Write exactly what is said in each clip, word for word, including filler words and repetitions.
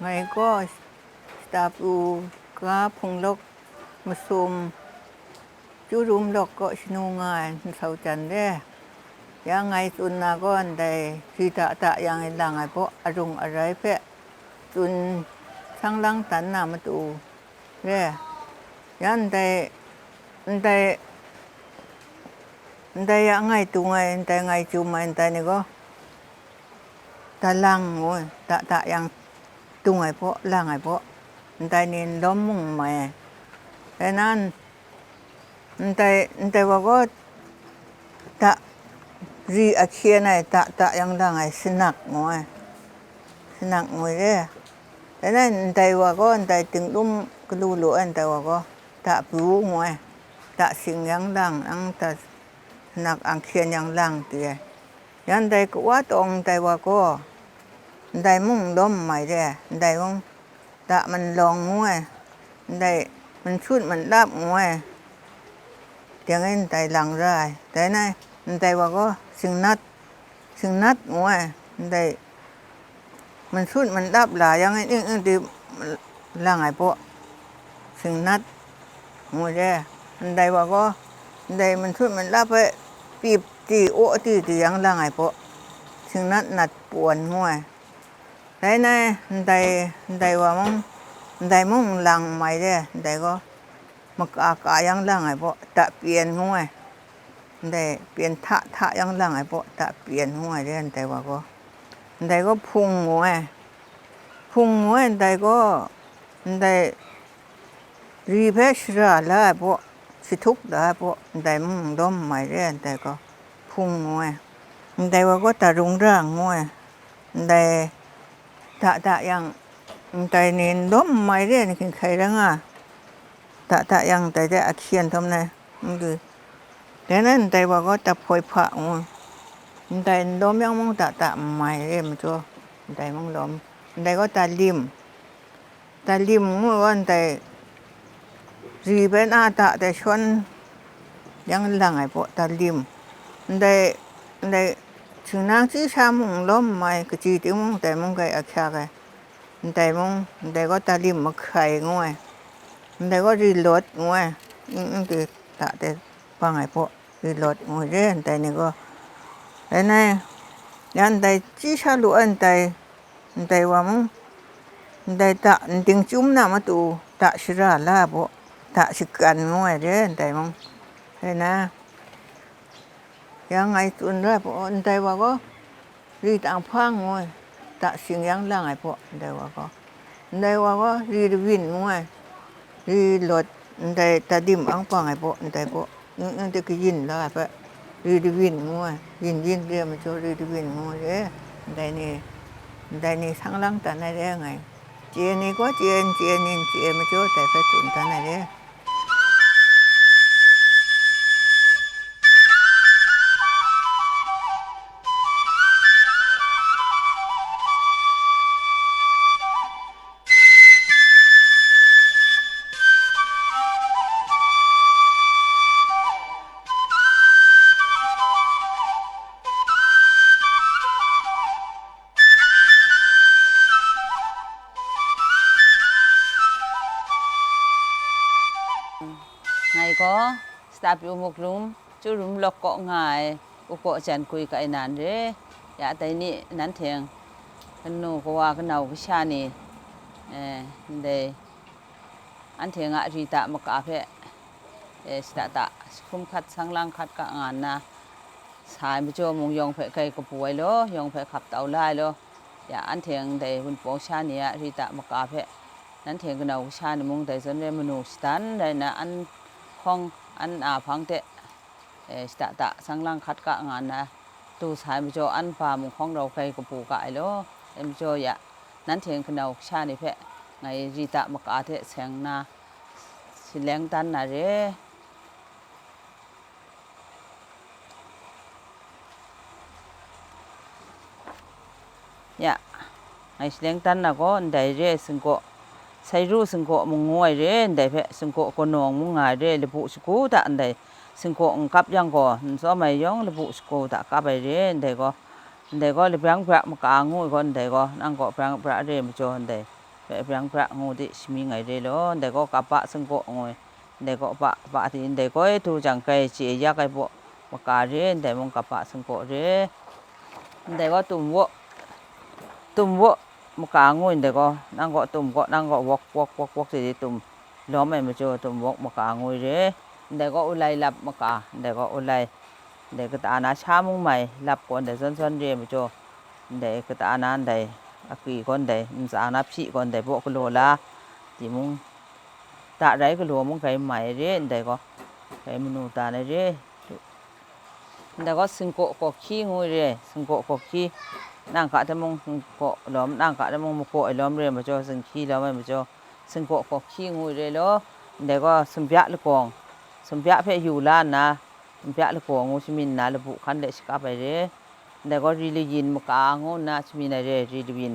Ngai gaw shata pru ga hpung lawk masum, Chyu Rum lawk kaw shanu nga ai nsau jan re. Ya ngai tsun na gaw ndai ri da da yang e lang ai baw arung arai hpe tsun sang lang dan na matu re. Ya ndai, ndai, ndai ya ngai tung ai, ndai ngai jum ai, ndai ni gaw da lang ngu ai, da da yang tung ai baw, lang ai baw, ndai ni n lawm mung n mai ai. Rai nna, ndai, ndai wa gaw da, ri ahkyen ai, da da yang lang ai, sanak ngu ai, sanak ngu ai re. Rai nna, ndai wa gaw, ndai tinglum galu lu ai, ndai wa gaw, da bru ngu ai, da sing yang lang, nang da sanak ahkyen yang lang, ti ai. Ya ndai kawa tawng ndai wa gaw, ndai mung lawm n mai re, ndai mung da manlawng ngu ai, ndai mansut manlap ngu ai, deng e ndai lang ra ai. Dai nai, ndai wa gaw singnat, singnat ngu ai, ndai mansut manlap la yang e ning ning di lang ai baw, singnat ngu ai re. Ndai wa gaw, ndai mansut manlap e pip di, aw di, di yang lang ai baw, singnat nat pawn ngu ai. Rai nai, ndai, ndai wa mung, ndai mung lang n mai re, ndai gaw, maka ka yang lang ai baw, da pyen ngu ai. Ndai pyen hta hta yang lang ai baw, da pyen ngu ai re, ndai wa gaw. Ndai gaw hpung ngu ai. Hpung ngu ai, ndai gaw, ndai ri hpe shara la ai baw, shatup la ai baw, ndai mung lawm n mai re, ndai gaw hpung ngu ai. Ndai wa gaw da rung ra ngu ai. Ndai da da yang, ndai ni n lawm n mai re, ni hkin hkai rai nga, da da yang, ndai de ahkyen htam nai, n lu. Dai na ndai wa gaw da hpoi hpa ngu, ndai n lawm yang mung da da n mai re majaw, ndai mung lawm, ndai gaw da lim, da lim ngu gaw ndai ri bai na da dai shawn yang lang ai baw da lim, ndai, ndai htingna chyi sha mung lawm n mai, kaji ting mung dai mung gai ahkyak ai, ndai mung, ndai gaw da lim mahkai ngu ai, ndai gaw ri lawt ngu ai, ning ning de da dai bang ai baw, ri lawt ngu ai re, ndai ni gaw. Rai nai, ya ndai chyi sha lu ai ndai, ndai wa mung, ndai da nding chyum na matu, da shara la ai baw, da shakan ngu ai re, ndai mung. Rai na, yang ngai tsun ra ai baw, ndai wa gaw, ri tang hpa ngu ai, da sing yang lang ai baw, ndai wa gaw. Ndai wa gaw, ri dawin ngu ai, ri lawt, ndai da lim ang pang ai baw, ndai baw, ning ning de kayin la ai hpe, ri dawin ngu ai, yin yin re ai majaw, ri dawin ngu ai re, ndai ni, ndai ni sang lang dan ai re ngai. Chye ni gaw chye, n chye ni n chye ai majaw, dai hpe tsun dan ai re. Ngai gaw, Stapyu Muklum, Chyu Rum lawk kaw nga ai, u kaw jan gwi kai na n re. Ya dai ni, nanhte kanu kawa kanau kasha ni, eh, ndai, anhte nga ri da maka hpe, eh, shada da, jahkum hkat, sang lang hkat ga nga nna, sa ai majaw mung yawng hpe grai kabu ai law, yawng hpe hkap tau la ai law, ya anhte ndai Wunpawng sha ni a ri da maka hpe, nanhte kanau kasha ni mung dai zawn rai manu shadan rai nna, an hkawng, an a hpang de, eh, shada da, sang lang hkat ga nga nna, du sa ai majaw, an ba mung hkawng rau grai kabu ga ai law, dai majaw ya, nanhte kanau kasha ni hpe ngai ri da maka hte seng nna, shaleng dan na re. Ya, ngai shaleng dan na gaw ndai re ai singkaw, Sairu singkaw mung ngu ai re, ndai hpe singkaw Kawnawng mung nga ai re, labu shagu hta ndai singkaw n kap yang gaw, n tsawm ai yawng labu shagu hta kap ai re, ndai gaw, ndai gaw labrang bra maka ngu ai gaw, ndai gaw nang kaw brang bra re ai majaw, ndai Hpe bra bra ngu di shamying ai re law, ndai gaw kapa singkaw ngu ai, ndai gaw pa, pa di, ndai gaw e du jang grai chye yak ai baw maka re, ndai mung kapa singkaw re. Ndai gaw tum waw, tum waw maka ngu ai, ndai gaw, nang gaw tum gaw, nang gaw wok, wok, wok, wok di, di tum lawm ai majaw, tum wok maka ngu ai re. Ndai gaw ulai lap maka, ndai gaw ulai, ndai kata na sha mung mai lap gaw, ndai zawn zawn re ai majaw, ndai kata na ndai akri gaw ndai, ntsa na hpyi gaw ndai baw galaw la, timung, da rai galaw mung grai mai ai re, ndai gaw, grai manu dan ai re. Ndai gaw singkaw gawhkyi ngu ai re, singkaw gawhkyi, nang ga de mung singkaw lawm, nang ga de mung magaw ai lawm re ai majaw, singhkyi lawm ai majaw, singkaw gawhkyi ngu ai re law, ndai gaw sumbya lagawng, sumbya hpe yu la nna, sumbya lagaw ngu shamyin nna, labu hkan de shakap ai re. Ndai gaw ri layin maka ngu nna shamyin ai re, ri layin,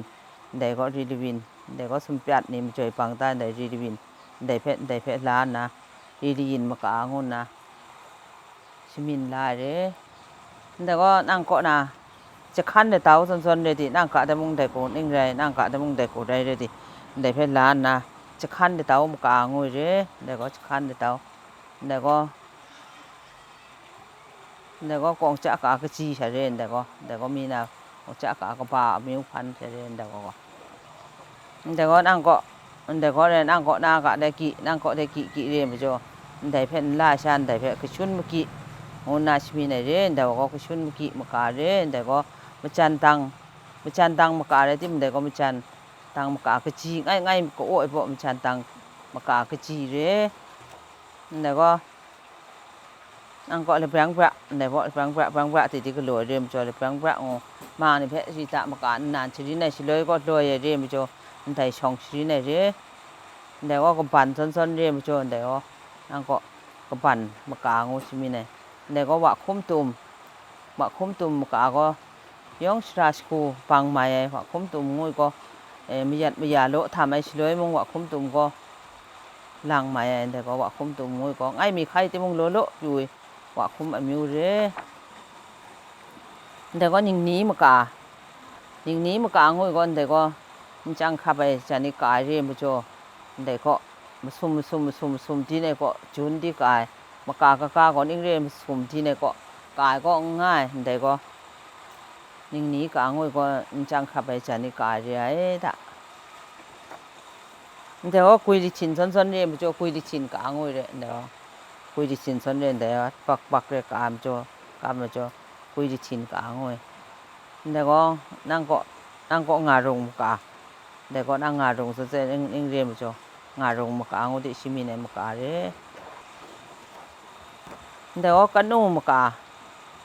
ndai gaw ri layin, ndai gaw sumpyat ni majoi bang da ndai ri layin, ndai hpe, ndai hpe la nna, ri layin maka ngu nna shamyin la ai re. Ndai gaw nang kaw na jahkan latau zawn zawn re di, nang ga de mung dai gaw ning rai, nang ga de mung dai gaw rai re di, ndai hpe la nna, jahkan latau maka ngu ai re, ndai gaw jahkan latau, ndai gaw, ndai gaw kawng chya ka kaji sha re, ndai gaw, ndai gaw mi na kawng chya ka kaba amyu hpan sha re, ndai gaw gaw. Ndai gaw nang kaw, ndai gaw re, nang kaw na ga de gyi, nang kaw de gyi gyi re ai majaw, ndai hpe nla sha, ndai hpe kashun magyi, ngu nna shamyin ai re, ndai gaw kashun magyi maka re, ndai gaw majan dang, majan dang maka rai timung, ndai gaw majan dang maka kaji, ngai ngai ka-aw ai baw majan dang maka kaji re, ndai gaw. Nang gaw labrang bra, ndai gaw labrang bra, brang bra ti di galaw ai re ai majaw, labrang bra ngu, ma ni hpe rita maka nnan sharin ai shaloi gaw loi ai re ai majaw, ndai shawng sharin ai re. Ndai gaw kaban zawn zawn re ai majaw, ndai gaw, nang gaw kaban maka ngu shamyin ai. Ndai gaw wa hkum tum, wa hkum tum maka gaw, yawng shara shagu bang mai ai, wa hkum tum ngu ai gaw, e, mayat maya law htam ai shaloi mung wa hkum tum gaw lang mai ai, ndai gaw wa hkum tum ngu ai gaw, ngai mi hkai timung law law pyu ai, wa hkum amyu re. Ndai gaw ningni maka, ningni maka ngu ai gaw, ndai gaw nchyang hkrap ai jan ni ka ai re ai majaw, ndai gaw masum masum masum masum di ai gaw jun di ka ai, maka kaga gaw ning re ai masum di ai gaw ka ai gaw n nga ai, ndai gaw ningni ka ngu ai gaw nchyang hkrap ai jan ni ka ai re ai da. Ndai gaw gwi lahtin zawn zawn re ai majaw, gwi lahtin ka ngu ai re, ndai gaw gwi lahtin zawn re, ndai gaw bak bak re ka ai majaw, ka ai majaw, gwi lahtin ka ngu ai. Ndai gaw nang kaw, nang kaw nga rung maka, ndai gaw nang nga rung zawn zawn ning, ning re ai majaw, nga rung maka ngu di shamyin ai maka re. Ndai gaw kanu maka,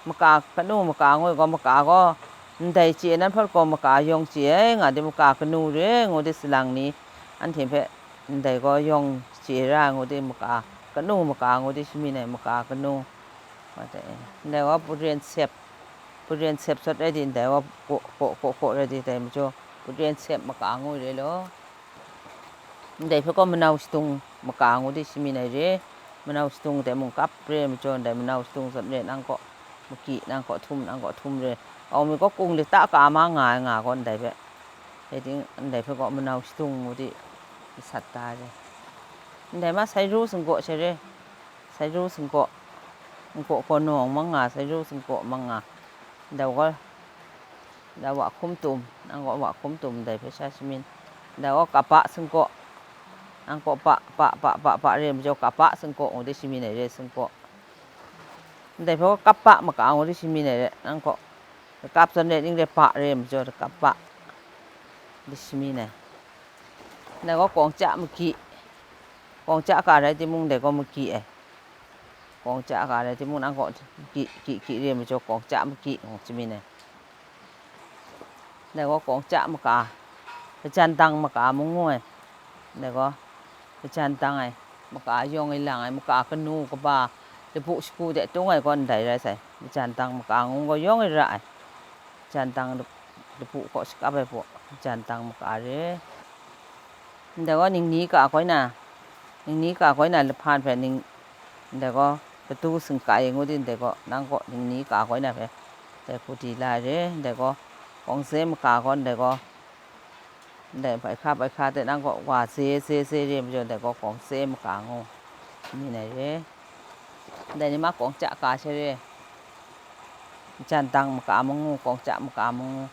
maka, kanu maka ngu ai gaw, maka gaw ndai chye nan hpawt gaw maka yawng chye ai nga di, maka kanu re ngu di salang ni anhte hpe ndai gaw yawng chye ra ai ngu di, maka, kanu maka ngu di shamyin ai, maka kanu. Ndai gaw paren sep, paren sep sawt rai di, ndai gaw kaw, kaw, kaw, kaw rai di, dai majaw paren sep maka ngu ai re law. Ndai hpe gaw manau shadung maka ngu di shamyin ai re, manau shadung dai mung kap re ai majaw, ndai manau shadung zawn re, nang kaw magyi, nang kaw htum, nang kaw htum re, au mi gaw kung lata ka ma nga ai nga gaw, ndai hpe, dai ting, ndai hpe gaw manau shadung ngu di masat da ai re. Ndai ma sai ru singkaw sha re, sai ru singkaw, nkaw gaw nawng mang nga, sai ru singkaw mang nga, ndai gaw, ndai wa hkum tum, nang gaw wa hkum tum, ndai hpe sha shamyin, ndai gaw kapa singkaw, nang kaw pa, pa, pa, pa, pa re ai majaw, kapa singkaw ngu di shamyin ai re, singkaw. Ndai hpe gaw kapa maka ngu di shamyin ai re, nang kaw kap zawn re, ning re pa re ai majaw, kapa di shamyin ai. Ndai gaw kawng chya magyi, kawng chya ka rai timung, ndai gaw magyi ai. Kawng chya ka rai timung, nang kaw gyi, gyi, gyi re ai majaw, kawng chya magyi ngu shamyin ai. Ndai gaw kawng chya maka, kajan dang maka mung ngu ai. Ndai gaw kajan dang ai, maka yawng e lang ai, maka kanu kaba, labu shagu de tung ai gaw ndai rai sai, kajan dang maka ngu gaw yawng e ra ai. Kajan dang lap-, labu kaw shakap ai baw, kajan dang maka re. Ndai gaw ningni ka koi na, ningni ka koi na lahpan hpe ning, ndai gaw katu singkai ngu di, ndai gaw nang kaw ningni ka koi na hpe, dai hku di la ai re, ndai gaw kawng ze maka gaw, ndai gaw Ndai bai hka, bai hka de nang kaw wa ze, ze, ze re majaw, ndai gaw gawng ze maka ngu, mi nai re. Ndai ni ma gawng ja ka sha re, jan dang maka mangu, gawng ja maka mangu.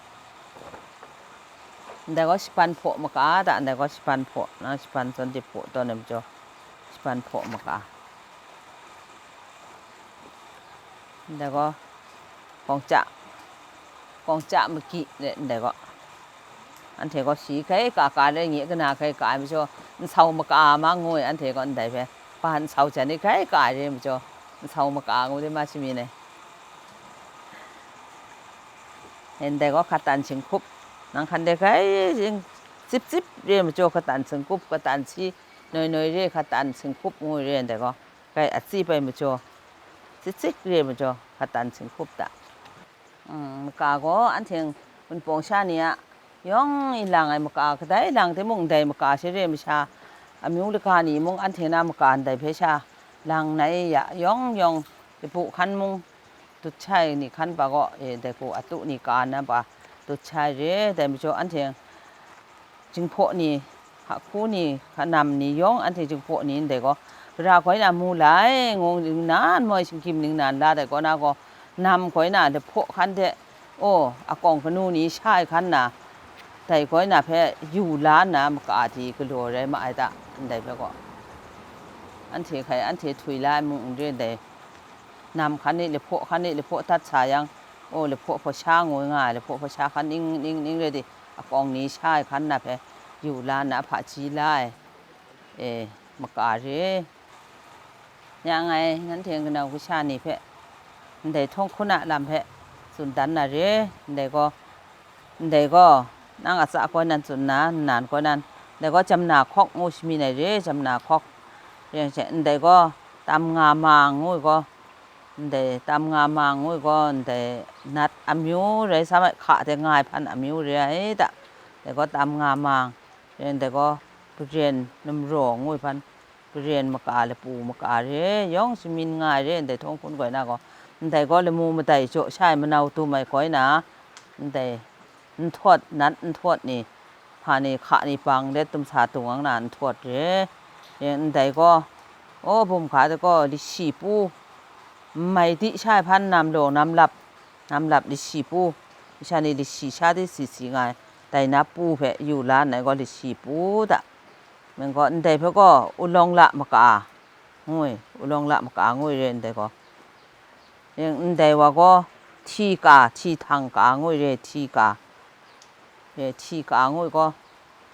Ndai gaw shaban hpaw maka da, ndai gaw shaban hpaw, nang shaban zawn dip hpaw tawn ai majaw, shaban hpaw maka. Ndai gaw, gawng ja, gawng ja magi re ndai gaw. Anhte gaw shi hkai ka ka re, nye kana hkai ka ai majaw, nsau maka ma ngu ai, anhte gaw ndai hpe, ba nsau jan ni hkai ka ai re majaw, nsau maka ngu de ma shami nai. Ndai gaw hkatan singhkup, nang hkan de hkai zing, zip zip re majaw, hkatan singhkup, hkatan si, noi noi re, hkatan singhkup ngu re ndai gaw. Kai atsi bai majaw, tsitsik re majaw, hkatan singhkup ta. Mm, maka gaw anhte Wunpawng sha ni a yawng e lang ai maka, kadai lang timung ndai maka sha re masha, amyu laga ni mung anhte na maka ndai hpe sha lang nai ya, yawng yawng, labu hkan mung, dut shai ni hkan pa gaw, e, dai hku atu ni ka na pa dut shai re, dai majaw anhte Jinghpaw ni, hku ni, kanam ni yawng anhte Jinghpaw ni ndai gaw, gara koi na mu lai, ngu ningnan moi shinggyim ningnan la dai kaw na gaw, nam koi na lahpaw hkan hte, aw, akawng kanu ni sha ai hkan na, dai koi na hpe yu la nna maka di galaw rai ma ai ta, ndai hpe gaw. Anhte hkai, anhte htwi la ai mung n re ndai, nam hkan ni, lahpaw hkan ni, lahpaw dat sa yang, aw, lahpaw hpaw sha ngu nga ai, lahpaw hpaw sha hkan ning, ning, ning rai di, akawng ni sha ai hkan na hpe yu la nna, hpaji la ai, e, maka re. Ya ngai nanhte kanau kasha ni hpe ndai htawng hkun a lam hpe tsun dan na re, ndai gaw, ndai gaw, nang a tsa koi nan tsun na, nnan koi nan, ndai gaw, jamna hkawk ngu shami nai re, jamna hkawk. Ring she, ndai gaw, tam nga mang ngu ai gaw, ndai tam nga mang ngu ai gaw, ndai nat amyu rai sa mai, hka de nga ai hpan amyu re ai ta, ndai gaw, tam nga mang. Ring ndai gaw, garen numraw ngu ai hpan, garen maka, lapu maka re, yawng shamin nga ai re, ndai htawng hkun koi na gaw, ndai gaw, lamu madai jaw sha ai manau dum ai koi na, ndai nhtawt, nat nhtawt ni, hpa ni, hka ni bang let tumsa tung ang na nhtawt re. Ring ndai gaw, aw, bum hka de gaw, lashi pu, n mai di sha ai hpan nam law, nam lap, nam lap lashi pu, masha ni lashi sha di si si nga ai, dai na pu hpe yu la nna gaw lashi pu ta. Nang gaw ndai hpe gaw, ulawng la maka, ngu ai, ulawng la maka ngu ai re ndai gaw. Ring ndai wa gaw, hti ka, hti htang ka ngu ai re, hti ka. Re, hti ka ngu ai gaw,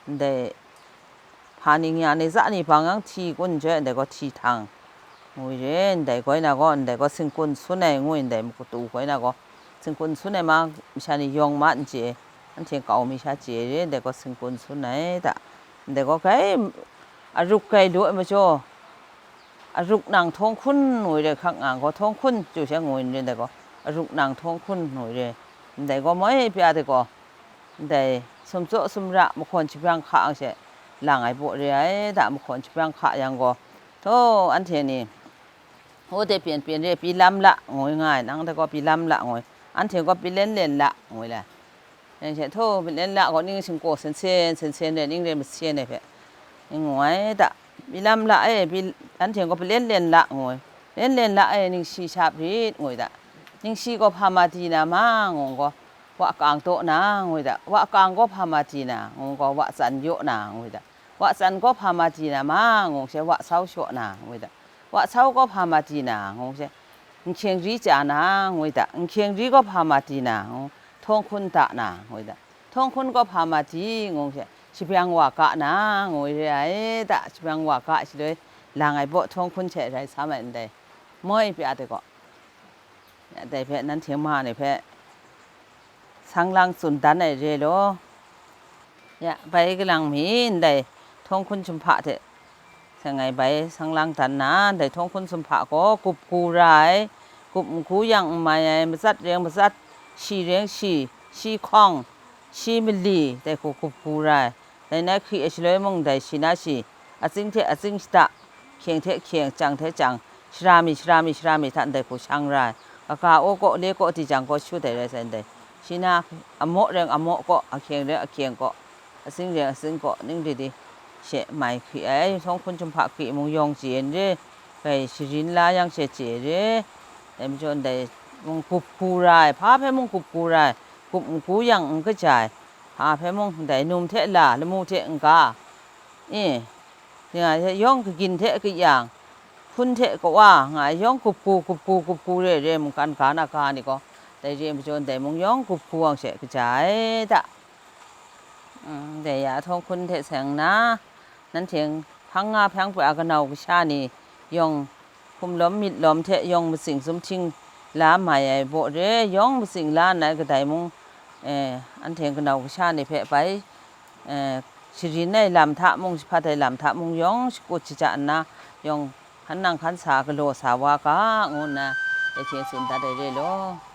ndai hpa ni nya ni za ni bang yang hti kun joi, ndai gaw hti htang ngu ai re, ndai koi na gaw, ndai gaw singkun sun ai ngu ai, ndai makatu koi na gaw, singkun sun ai ma, masha ni yawng ma n chye, anhte kau mi sha chye ai re, ndai gaw singkun sun ai ta. Ndai gaw grai aruk grai lu ai majaw, aruk nang htawng hkun ngu ai re, hkak nga gaw htawng hkun chyu sha ngu ai n re, ndai gaw aruk nang htawng hkun ngu ai re, ndai gaw moi pya de gaw, ndai sumtsaw sumra mahkawn shabang hka ang she lang ai baw re ai da, mahkawn shabang hka yang gaw, htaw anhte ni, Hpawde pyen pyen re, pyi lam la, ngu nga ai, nang de gaw pyi lam la, ngu ai, anhte gaw pyi len len la, ngu ai le. Yang she, htaw, pyi len la gaw, ning shingkaw sen sen, sen sen re, ning re masen ai hpe, ngu ai da. Pyi lam la e, pyi, anhte gaw pyi len len la, ngu ai. Len len la e, ning shi sha rit, ngu ai da. Ning shi gaw hpa ma di na ma, ngu gaw, wa kang taw na, ngu ai da. Wa kang gaw hpa ma di na, ngu gaw, wa tsan yaw na, ngu ai da. Wa tsan gaw hpa ma di na ma, ngu she, wa sau shaw na, ngu ai da. Wa sau gaw hpa ma di na, ngu she, nhkyeng ri chya na, ngu ai da. Nhkyeng ri gaw hpa ma di na, ngu, htawng hkun da na, ngu ai da. Htawng hkun gaw hpa ma di, ngu she, shabang wa ga na, ngu ai re ai da. Shabang wa ga shaloi, lang ai baw htawng hkun she rai sa mai ndai. Moi pya de gaw. Ya, dai hpe nanhte ma ni hpe sang lang tsun dan ai re law. Ya, bai kalang mi ndai htawng hkun sumhpa hte seng ai bai sang lang dan na, ndai htawng hkun sumhpa gaw gup gu ra ai, gup n gu yang n mai ai, matsat reng matsat, shi reng shi, shi hkawng, shi mali, dai hku gup gu ra ai. Dai na hkri ai shaloi mung dai shi na shi, atsing hte atsing shada, hkyeng hte hkyeng, chyang hte chyang, shara mi, shara mi, shara mi hta ndai hku shang ra ai. Kaga aw kaw, le kaw, di jang kaw, shu dai rai sai ndai. Shi na amaw reng amaw kaw, ahkyeng reng ahkyeng kaw, Atsing re atsing kaw ning di di she mai hkri ai, htawng hkun chyum hpa hkri mung yawng chye n re, grai sharin la yang she chye re, dai majaw ndai mung gup hku ra ai, hpa hpe mung gup hku ra ai, gup n hku yang n kaja ai, hpa hpe mung ndai num hte la, lamu hte n ga, e, nga hte yawng kagyin hte kayang, hpun hte kawa nga ai yawng gup hku, gup hku, gup hku re re mungkan ga na ga ni gaw, dai re majaw ndai mung yawng gup hku ang she kaja ai ta. Mm, dai ya htawng hkun hte seng nna, nanhte hpang nga hpang pra kanau kasha ni yawng hkum lawm myit lawm hte yawng matsing sumhting la mai ai baw re, yawng matsing la nna kadai mung, eh, anhte kanau kasha ni hpe bai, eh, sharin ai lam hta mung, jahpat ai lam hta mung yawng shakut shaja nna, yawng hkan nang hkan sa galaw sa wa ga, ngu nna, dai hte tsun dat ai re law.